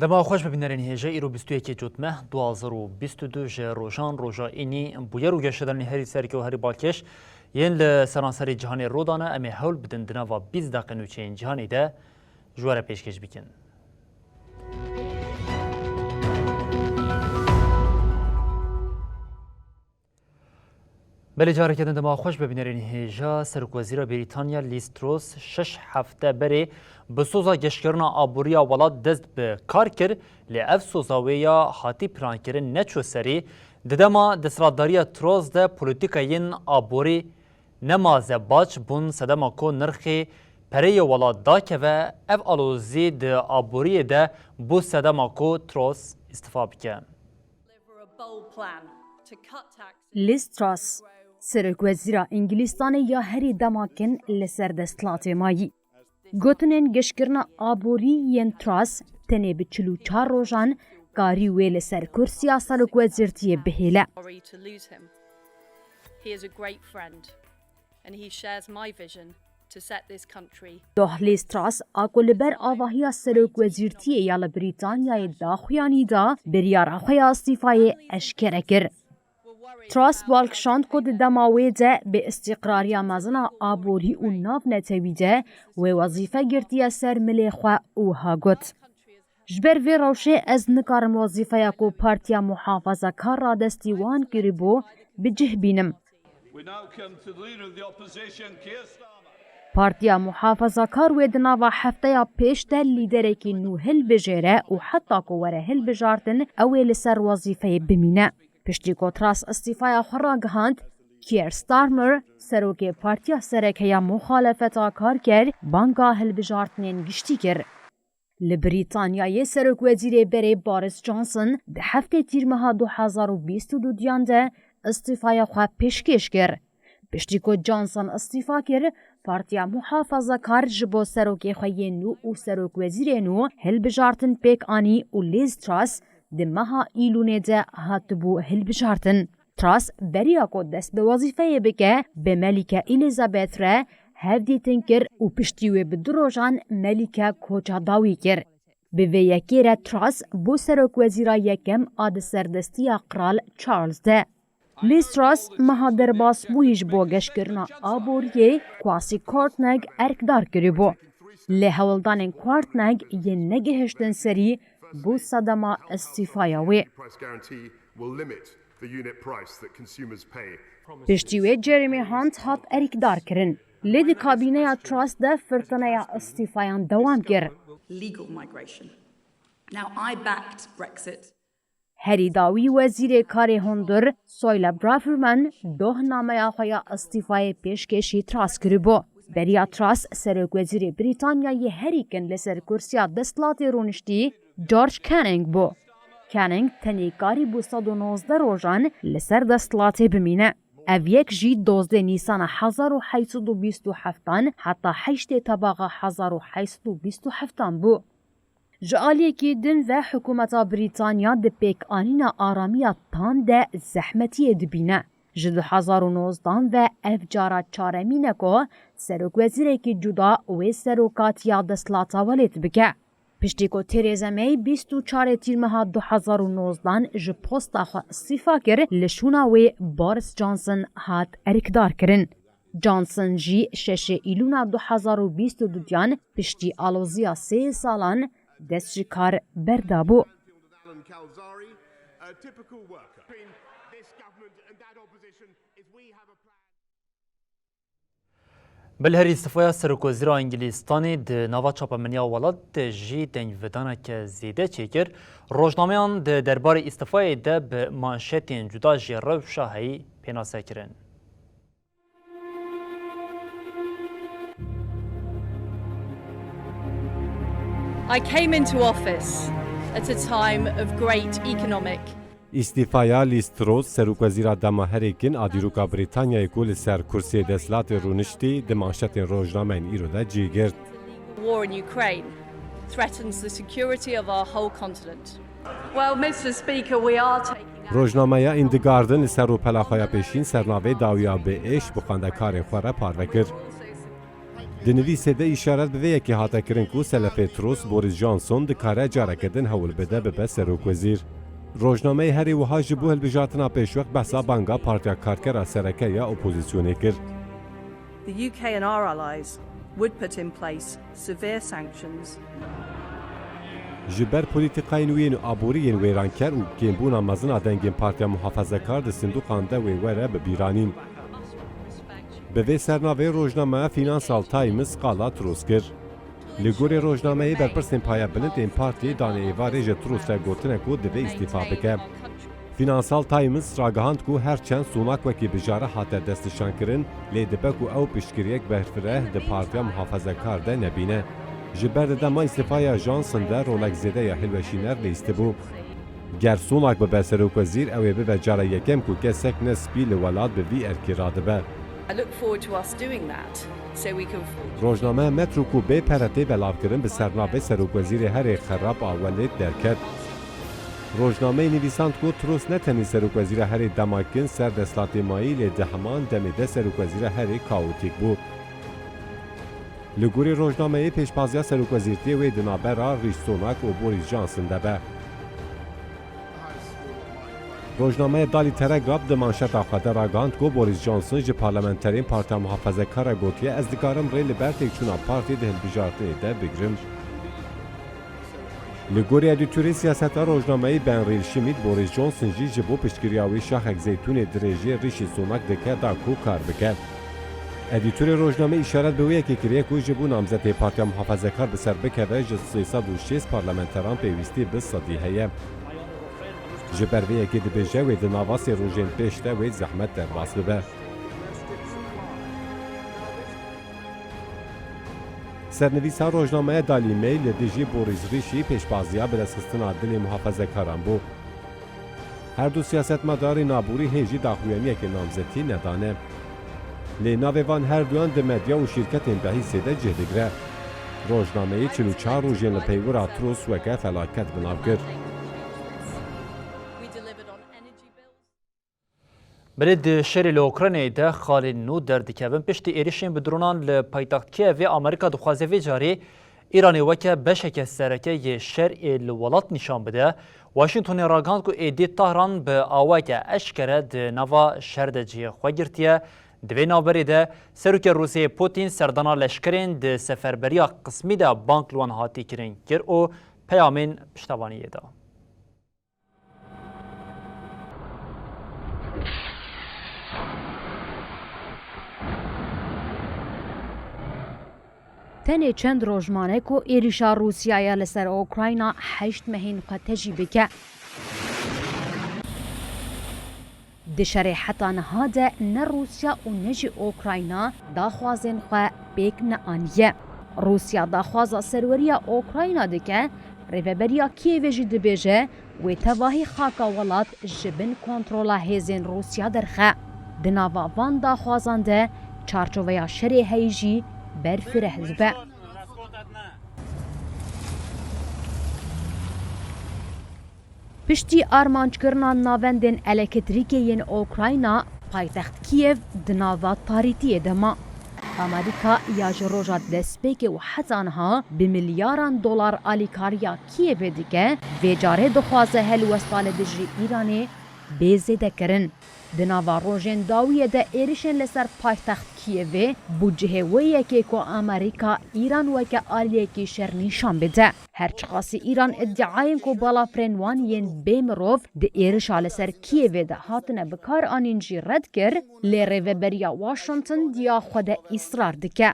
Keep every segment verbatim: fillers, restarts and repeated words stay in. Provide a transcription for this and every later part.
Dema xweş bibînerên hêja, îro bîst û yekê Cotmeh du hazar û bîst û du ji rojan roja înî bûyer û geşedanên herî sereke û herî balkêş yên li seranserê cîhanê rû dane. Em ê hewl bidin di nava bîst deqe nûçeyên cîhanê de ji we re pêşkêş bikin. Belê careke din dema xweş bibînerên hêja, Serokwezîra Brîtanya Liz Truss şeş hefte berê bi soza geşkirina aboriya welat dest bi kar kir, lê ev soza wê ya hatî plankirin neçû serî. Di dema desthilatdariya Truss de polîtîkayên aborî nema zebaç bûn, sedema ku nirxê pereyê welat dakeve. Ev alozî di aboriyê de bû sedema ku Truss îstifa bike. Liz Truss, Serokwezîra Îngilîstanê ya herî demakin li ser desthilatê mayî. Gotinên geşkirina aborî yên Truss tenê bi çil û çar rojan karî wê li ser kursiya serokwezîrtiyê bihêle. He is a great friend and he shares my vision to set this country. Doh Liz Truss a ku li ber avahiya serokwezîrtiyê ya li Brîtanyayê daxuyanî da, biryara xwe ya îstîfayê eşkere kir. Truss bal kişand ku di dema wê de bêîstiqrariya mezin a aborî û navnetewî de wê wezîfe girtiye ser milê xwe û ha got, Ji ber vê rewşê ez nikarim wezîfeya ku Partiya Muhafazakar radestî wan kiribû bi cih bînim. We now come to the leader of the opposition, Keir Starmer. Partiya Muhafazakar wê di nava hefteya pêş de lîderekî nû hilbijêre û heta ku were hilbijartin, ew ê li ser wezîfeyê bimîne. Piştî ku Truss îstîfaya xwe ragihand, Keir Starmer, serokê Partiya Sereke ya Muxalefeta Karker, banga hilbijartinên giştî kir. Li Brîtanyayê serokwezîrê berê Boris Johnson di heftê Tîrmeha du hazar û bîst û duyan de îstîfaya xwe pêşkêş kir. Piştî ku Johnson îstîfa kir, Partiya Muhafazakar ji bo serokê xwe yê nû û serokwezîrê nû hilbijartin pêk anî û Liz Truss di meha Îlûnê de hatibû hilbijartin. Truss beriya ku dest bi wezîfeyê bike, bi Melîke Elizabeth re hevdîtin kir û piştî wê bi du rojan Melîke koça dawî kir. Bi vê yekê re Truss bû serokwezîra yekem a di serdestiya Qral Charles de. Liz Truss meha derbasbûyî ji bo geşkirina aboriyê Kwasi Kwarteng erkdar kiribû. Lê hewldanên Kwarteng yên negihiştin serî bû sedema îstîfaya wê. Price guarantee will limit the unit price that consumers pay. Piştî wê Jeremy Hunt hat erkdar kirin. Lê di kabîneya Truss de firtineya îstîfayan dewam kir. Legal migration. Now, I backed Brexit. Herî dawî Wezîrê Karê Hundir, Suella Braverman, doh nameya xwe ya îstîfayê pêşkêşî Truss kiribû. Beriya Truss, serokwezîrê Brîtanyayê herî kin li ser kursiya desthilatê rûniştî George Canning bû. Canning tenê karîbû sed û nozdeh rojan li ser desthilatê bimîne. Ev yek jî dozdeh Nîsana hezar û heyt sed û bîst û heftan heta heştê Tebaxa hezar û heyt sed û bîst û heftan bû. Ji aliyekî din ve hikûmeta Brîtanya di pêkanîna aramiya tam de zehmetiyê dibîne. Ji du hazar û nozdan ve ev cara çaremîn e ku serokwezîrekî cuda wê serokatiya desthilata welêt bike. Piştî ku Theresa May bîst û çarê Tîrmeha du hazar û nozdan ji posta xwe îstîfa kir, li şûna wê Boris Johnson hat erkdar kirin. Johnson jî şeşê Îlûna du hazar û bîst û duyan piştî aloziya sê salan dest ji kar berdabû. Alan Calzari, a typical worker. Between this government and that opposition is we have a plan. Belê herî îstîfaya serokwezîra Îngilîstanê di nava çapemeniya welat de jî dengvidaneke zêde çêkir. Rojnameyan di derbarê îstîfayê de bi manşetên cuda jî rewşa heyî pênase kirin. I came into office at a time of great economic Îstîfaya Liz Truss, serokwezîra dema herêkin a dîroka Brîtanyayê ku li ser kursiyê desthilatê rûniştî, di manşetên rojnameyên îro de cî girt. War in Ukraine threatens the security of our whole continent. Well, Mister Speaker, we are taking action. Rojnameya In The Guardian li ser rûpela xwe ya pêşîn sernavê Dawiya bi êş bi xwendekarên xwe re parve kir. Di nivîsê de îşaret bi vê yekê hate kirin ku selefê Truss Boris Johnson dikare careke din hewl bide bibe serokwezîr. Rojnameyê herê wiha ji bo hilbijartina pêşwext behsa banga Partiya Karkera sereke ya opozisyonê kir. The U K and our allies would put in place severe sanctions. Ji ber polîtîkayên wî yên aborî yên wêranker û kêmbûna mezin a dengên Partiya Muhafezekar di sindûqan de wê were bibîranîn. Bi vê sernavê rojnameya Financial Times qala Truss kir. Li gorî rojnameyê, berpirsên payebilind ên partiyê danê êvarê ji Truss re gotine ku divê îstîfa bike. Financial Times ragihand ku her çend Sunak wekî bijare hate destnîşankirin, lê dibe ku ew piştgiriyek berfireh di Partiya Muhafezekar de nebîne. Ji ber di dema îstîfaya Johnson de rolek zêde ya hilweşîner lihîstibû. Ger Sunak bibe serokwezîr, ew ê bibe cara yekem ku kesek ne spî li welat bi vî erkê radibe. I look forward to us doing that, so we can Rojnameya Metro ku bê pere tê belavkirin, bi sernavê serokwezîrê herê xerab a welêt derket. Rojnameyê nivîsand ku Truss ne tenê serokwezîra herê demakin ser desthilatê mayî, lê di heman demê de serokwezîra herê kaotîk bû. Li gorî rojnameyê, pêşbaziya serokwezîrtiyê wê di navbera Rishi Sunak û Boris Johnson de be. Rojnameya Daily Telegraph di manşeta xwe de ragihand ku Boris Johnson ji parlamenterên Partiya Muhafezekar re gotiye, "Ez dikarim rê li ber têkçûna partiyê di hilbijartinê de bigrim." Li gorî edîtorê siyaseta rojnameyê Ben Reilschmidt, Boris Johnson jî ji bo piştgiriya wî şaxek zeytûnê dirêjê Rishi Sunak dike da ku kar bike. Edîtorê rojnameyê îşaret bi wê yekê kiriye ku ji bo namzetê Partiya Muhafezekar bi ser bikeve, ji sê sed û şêst parlamenteran pêwîstî bi sedî heye. Ji ber vê yekê dibêje, wê di nava sê rojên pêş de wê zehmet derbas bibe. Sernivîsa rojnameya Daily Mail li dijî Boris Rishi pêşbaziya bidestxistina dilê muhafezekaran bû. Her du siyasetmedarên aborî hê jî daxuyaniyeke namzetî nedane. Lê navê van her duyan di medya û şîrketên behîsê de cih digire. Rojnameyê çil û çar rojên li peywira Truss weke felaket bi nav kir. Belê di şerê li Ukraynayê de xalên nû derdikevin. Piştî êrişên bi dronan li paytext Kievê, Amerîka dixwaze vê carê Îranê weke beşeke sereke yê şer ê li welat nîşan bide. Washingtonê ragihand ku êdî Tahran bi awayeke eşkere di nava şer de cihê xwe girtiye. Di vê navberê de Serokê Rûsyayê Putin serdana leşkerên di seferberiya qismî de bang li wan hatî kirin kir û peyamên piştevaniyê da. Tenê çend roj mane ku êrîşa Rûsyaya li ser Ukrayna heşt mehên xwe tejî bike. Di şerê heta niha de ne Rûsya û ne jî Ukrayna daxwazên xwe pêk neaniye. Rûsya daxwaza serweriya Ukrayna dike, rêveberiya Kîevê jî dibêje, wê tevahî xaka welat ji bin kontrola hêzên Rûsya derxe. Di nava van daxwazan de çarçoveya şerê heyî jî berfireh dibe. Piştî armanckirina navendên elektrîkê yên Ukrayna, paytext Kîev di nava tarîtiyê de ma. Amerîka ya ji roja destpêkê û heta niha bi milyaran dolar alîkariya Kîevê dike, vê carê dixwaze helwesta li dijî Îranê bê zêdekirin. Di nava rojên dawiyê de êrişên li ser paytext Kîevê bû cihê wê yekê ku Amerîka Îran weke aliyekî şer nîşan bide. Her çiqasî Îran îdiayên ku balafirên wan yên bê mirov di êrişa li ser Kîevê de hatine bikaranîn jî red kir, lê rêveberiya Washington di ya xwe de îsrar dike.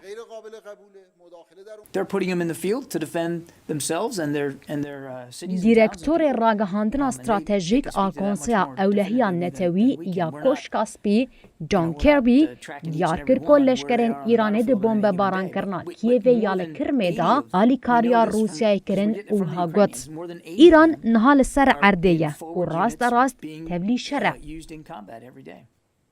They're putting them in the field to defend themselves and their, and their, uh, cities and towns. Dîrektorê Ragihandina Stratejîk a Konseya Ewlehiya Netewî ya Koşka Spî, John Kirby, diyar kir ku leşkerên Îranê di bombebarankirinên Kîevê ya li Kirmê de alîkariya Rûsyayê kirin û wiha got, Îran niha li ser erdê ye û rasterast tevlî şer e.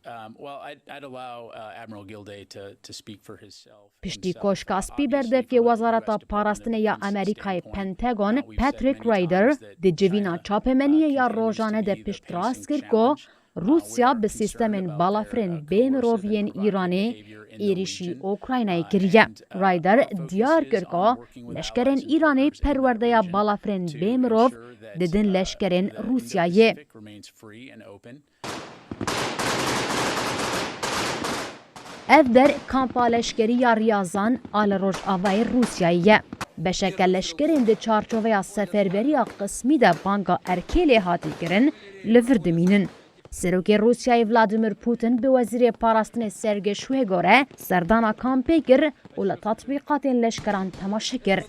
Um, well, I'd, I'd allow, uh, Admiral Gilday to, to speak for himself. Piştî Koşka Spî berdevkê Wezareta Parastinê ya Amerîkayê Pentagon, Patrick Ryder, di civîna çapemeniyê ya rojane de piştrast kir ku Rûsya bi sîstemên balafirên bê mirov yên Îranê êrîşî Ukraynayê kiriye. Ryder diyar kir ku leşkerên Îranê perwerdeya balafirên bê mirov didin leşkerên Rûsyayê. Ev der kampa leşkerî ya Riyazan a li rojavayê Rûsyayê ye. Beşeke leşkerên di çarçoveya seferberiya qismî de banga erkê lê hatî kirin, li vir dimînin. Serokê Rûsyayê Vladimir Putin bi Wezîrê Parastinê Sergey Shoigu re serdana kampê kir û li tatbîqatên leşkeran temaşe kir.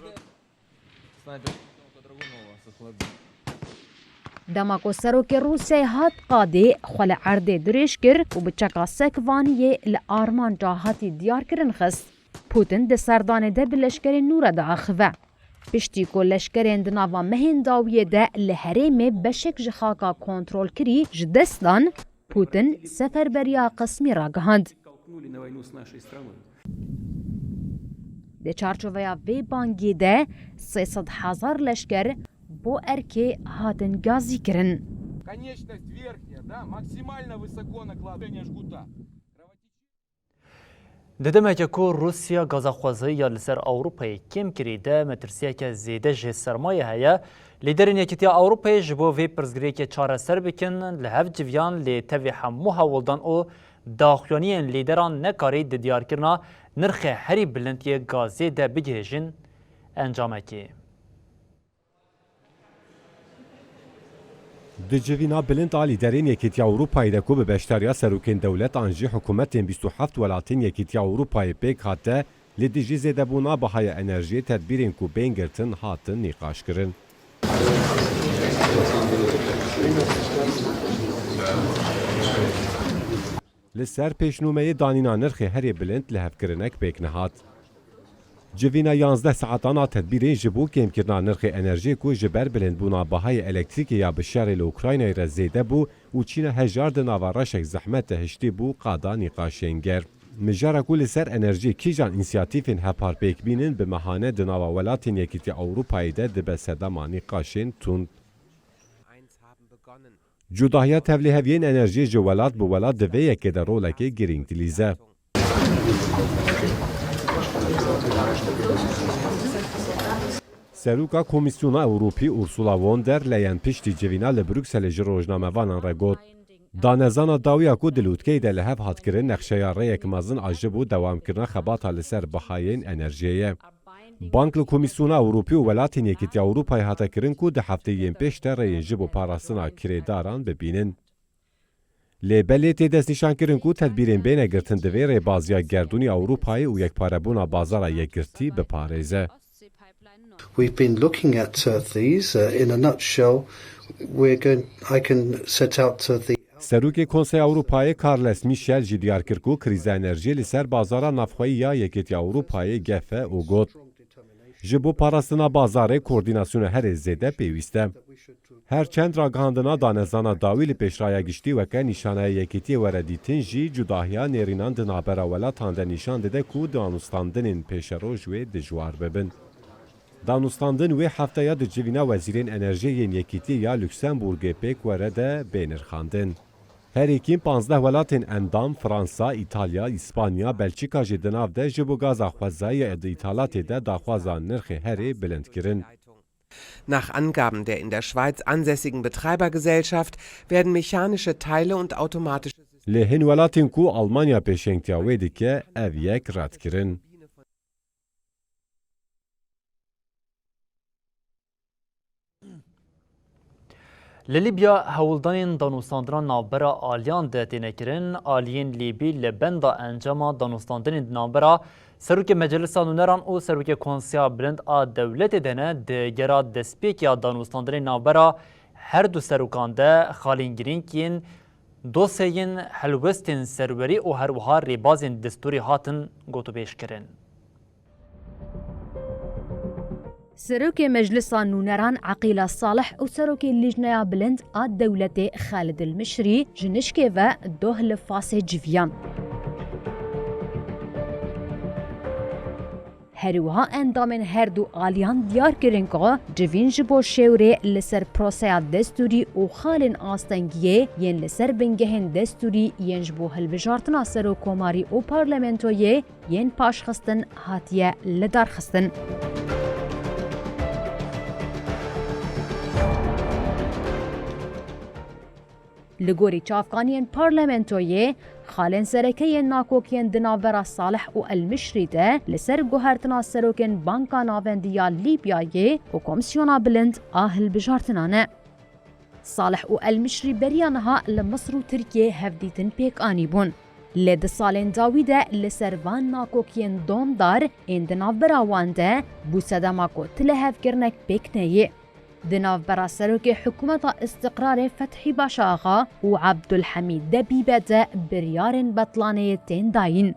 Dema ku serokê Rûsyayê hat qadê, xwe li erdê dirêj kir û bi çeka sekvaniyê li armanca hatî diyarkirin xist. Putin di serdanê de bi leşkerên nû re diaxive. Piştî ku leşkerên di nava mehên dawiyê de li herêmê beşek ji xaka kontrolkirî ji dest dan, Putin seferberiya qismî ragihand. Di çarçoveya vê bangê de sê sed hezar leşker bo erkê hatin gazî kirin. Конечность верхняя, да, максимально высоко накладывание жгута. Di demeke ku Rûsya gaza xwezayî ya li ser Ewropayê kêm kirî de metirsiyeke zêde ji sermayê heye, lîderên Yekîtiya Ewropayê ji bo vê pirsgirêkê çareser bikin, li hev civiyan lê tevî hemû hewldan û daxuyaniyên lîderan nekarî di diyarkirina nirxê herî bilind yê gazê de bigihêjin encamekê. Di civîna bilind a lîderên Yekîtiya Ewropayê de ku bi beşdariya serokên dewlet an jî hikûmetên bîst û heft welatên Yekîtiya Ewropayê pêk hate, li dijî zêdebûna bihaya enerjiyê tedbîrên ku bên girtin hatin nîqaşkirin. Li ser pêşnûmeyê danîna nirxê herî bilind lihevkirinek pêk nehat. Civîna yanzdeh saetan a tedbîrên ji bo kêmkirina nirxê enerjiyê ku ji ber bilindbûna bihayê elektrîkê ya bi şerê li Ukraynayê re zêde bû û çîna hejar di nava reşek zehmet de hiştî bû qada nîqaşên germ. Mijara ku li ser enerjiyê kîjan însiyatîfên hepar pêk bînin bi mehane di nava welatên Yekîtiya Ewropayê de dibe sedema nîqaşên tund. Cudahiya tevlîheviyên enerjiyê ji welat bi welat di vê yekê de rolekê girîng dilîze. Serûka Komîsyona Ewropî Ursula von der Leyen piştî civîna li Brukselê ji rojnamevanan re got, danezana dawiya ku di lûtkeyê de li hev hat kirin nexşeya rêyek mezin a ji bo dewamkirina xebata li ser bihayên enerjiyê ye. Bank li Komîsyona Ewropî û welatên Yekîtiya Ewropayê hate kirin ku di hefteyên pêş de rêyên ji bo parastina kirêdaran bibînin. Lê belê tê destnîşankirin ku tedbîrên bêne girtin divê rêbaziya gerdûnî Ewropayê û yekparebûna bazara yekgirtî biparêze. We've been looking at, uh, these, uh, in a nutshell. We're going, I can set out, uh, the Serokê Konseya Ewropayê Carles Michel jî diyar kir ku krîza enerjiyê li ser bazara navxweyî ya Yekîtiya Ewropayê gef e û got, ji bo parastina bazarê koordînasyona herê zêde pêwîst e. Her çend ragihandina danezana dawî li pêşraya giştî weke nîşanaya yekîtiyê were dîtin jî cudahiya nêrînan di navbera welatan de nîşan dide ku danûstandinên pêşeroj wê dijwar bibin. Danûstandin wê hefteya di civîna wezîrên enerjiyê yên Yekîtiyê ya Luksemburgê pêk were de bê nirxandin. Herêkîn panzdeh welatên endam, Fransa, Îtalya, Îspanya, Belçîka jî di nav de ji bo gaza xwezayî ya di îthalatê de daxwaza nirxê herê bilind kirin. Nach Angaben der in der Schweiz ansässigen Betreibergesellschaft werden mechanische Teile und automatische Li hin welatên ku Almanya pêşengtiya wê dike, ev yek red kirin. Li Lîbya hewldanên danûstandina navbera aliyan de têne kirin. Aliyên Lîbî li benda encama danûstandinên di navbera Serokê Meclisa Nûneran û Serokê Konseya Bilind a dewletê de ne. Di gera destpêkê ya danûstandinê navbera her du serokan de xalên girîng yên dosyeyên helwestên serwerî û her wiha rêbazên destûrî hatin gotûbêjkirin. Serokê Meclisa Nûneran Eqîla Salih û Serokê Lijneya Bilind a dewletê Xalid El Mişrî ji nişkê ve doh li Fasê civiyan. Her wiha endamên her du aliyan diyar kirin ku civîn ji bo şêwrê li ser proseya destûrî û xalên astengiyê yên li ser bingehên destûrî yên ji bo hilbijartina serokkomarî û parlamentoyê yên paşxistin hatiye lidarxistin. Li gorî çavkaniyên parlamentoyê, xalên sereke yên nakokiyên di navbera Salih û El Mişrî de li ser guhertina serokên Banka Navendî ya Lîbyayê û Komsiyona Bilind a Hilbijartina ne. Salih û El Mişrî beriya niha li Misir û Tirkiyê hevdîtin pêk anîbûn. Lê di salên dawî de li ser van nakokiyên domdar ên di navbera wan de bû sedema ku tu lihevkirinek pêk neyê. Di navbera serokê hikûmeta Îstiqrarê Fethî Başaxa û Ebdulhemîd Debîbe de biryarên betlaneyê tên dayîn.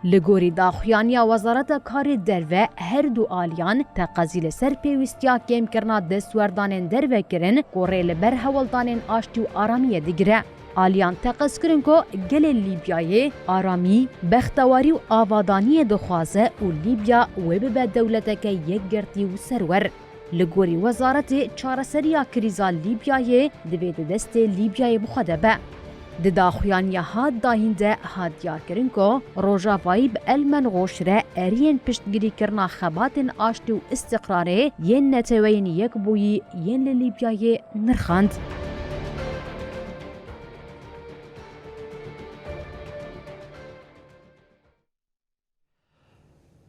Li gorî daxuyaniya Wezareta Karê Derve, her du aliyan teqezî li ser pêwîstiya kêmkirina destwerdanên derve kirin ku rê li ber hewldanên aştî û aramiyê digire. Aliyan teqez kirin ku gelê Lîbyayê aramî, bextewarî û avadaniyê dixwaze û Lîbya wê bibe dewleteke yekgirtî û serwer. Li gorî wezaretê, çareseriya krîza Lîbyayê divê di destê Lîbyayê bi xwe de be. Di daxuyaniya hat dayîn de hat diyarkirin ku Rojavayî bi El Menxoş re eriyên piştgirîkirina xebatên aştî û îstiqrarê yên Neteweyên Yekbûyî yên li Lîbyayê nirxand.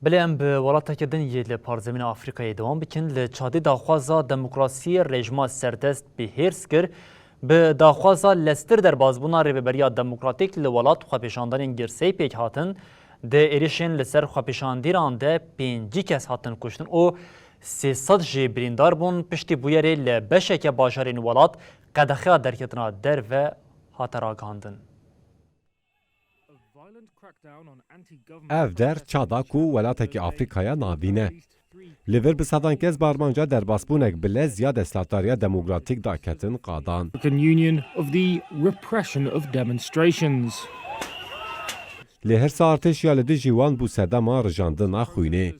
Belê em bi welateke din yê li parzemîna Afrîkayê dewam bikin. Li Çadê daxwaza demokrasiyê rejîma serdest bi hêrs kir. Bi daxwaza leztir derbasbûna rêveberiya demokratîk li welat xwepêşandanên girseyî pêk hatin. Di êrişên li ser xwepêşandîran de pêncî kes hatin kuştin û sê sed jî birîndar bûn. Piştî bûyerê li beşeke bajarên welat qedexeya derketina derve hate ragihandin. Ev der ça da ku welatekî Afrîkaya Navîn e. Li vir bi sedan kes bi armanca derbasbûnek bi lez ya desthilatdariya demokratîk daketin qadan. African Union of the repression of demonstrations. Lê hirsa artêşiya li dijî wan bû sedema rijandina xwînê.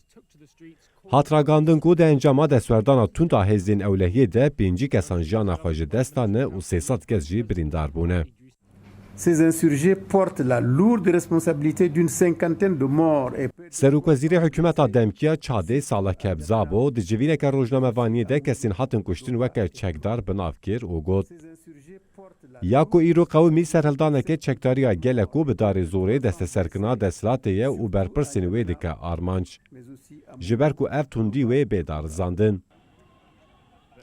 Hat ragihandin ku di encama destwerdana tund a hêzên ewlehiyê de pêncî kesan jiyana xwe ji dest dane û sê sed kes jî birîndar bûne. Ces insurgés portent la lourde responsabilité d'une cinquantaine de morts et Serokwezîrê hikûmeta demkî ya Çadê Salih Kebzabo di civîneke rojnamevaniyê de kesên hatin kuştin weke çekdar bi nav kir û got, Ya ku îro qewimî serhildaneke çekdariya gelek û bi darê zorê desteserkirina desthilatê ye û berpirsên wê dike armanc. Ji ber ku ev tundî wê bê darizandin.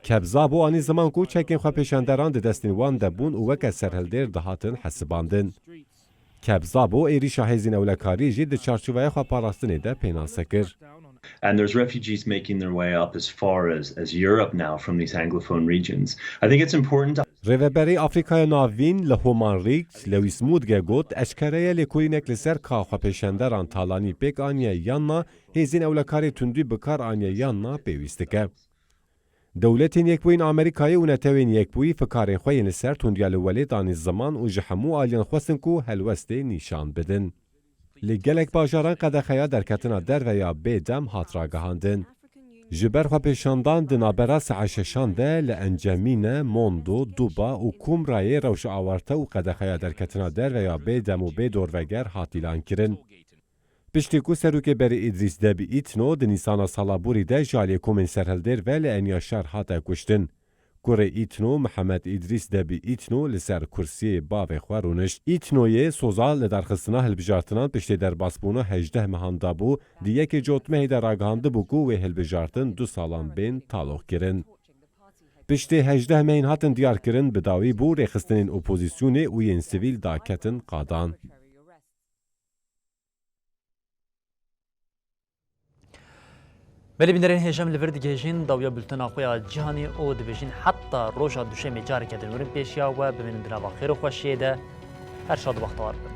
Kebzabo anî ziman ku çekên xwepêşanderan di destên wan de bûn û weke serhildêr dihatin hesibandin. Kebzabo êrîşa hêzên ewlekariyê jî di çarçoveya xweparastinê de pênase kir. And there's refugees making their way up as far as, as Europe now from these Anglophone regions. I think it's important to Rêveberê Afrîkaya Navîn li Homan Rîk, Lewis Mudge got, eşkere ye lêkolînek li ser ka xwepêşanderan talanî pêk aniye yan na, hêzên ewlekarê tundî bi kar aniye yan na pêwîst dike. Dewletên Yekbûyî yên Amerîkayê û Netewên Yekbûyî fikarên xwe yên li ser tundiya li welêt anî ziman û ji hemû aliyan xwestin ku helwestê nîşan bidin. Li gelek bajaran qedexeya derketina derve ya bêdem hat ragihandin. Ji ber xwepêşandan di navbera saet şeşan de li Encemîne, Mondo, Duba û Kumrayê rewşa awarte û qedexeya derketina derve ya bêdem û bê dorveger hat îlankirin. Piştî ku serokê berê Îdrîs Debî Îtno di Nîsana sala borî de ji aliyê komên serhildêr ve li Enya şer hate kuştin. Kurê Îtno Mihemed Îdrîs Debî Îtno li ser kursiyê bavê xwe rûnişt. Îtnoyê soza lidarxistina hilbijartinan piştê derbasbûna hejdeh mehan dabû, di yekê cotmehê de ragihandibû ku wê hilbijartin du salan bên taloqkirin. Piştê hejdeh mehên hatin diyarkirin, bi dawî bû rêxistinên opozîsyonê û yên sivîl daketin qadan. Belê bînerên hêja, em li vir digihêjin dawiya bultena xwe ya cîhanê û dibêjin heta roja duşemê careke din werin pêşiya we, bimînin di nava xêr û xweşiyê de. Her şad û bextewar bin.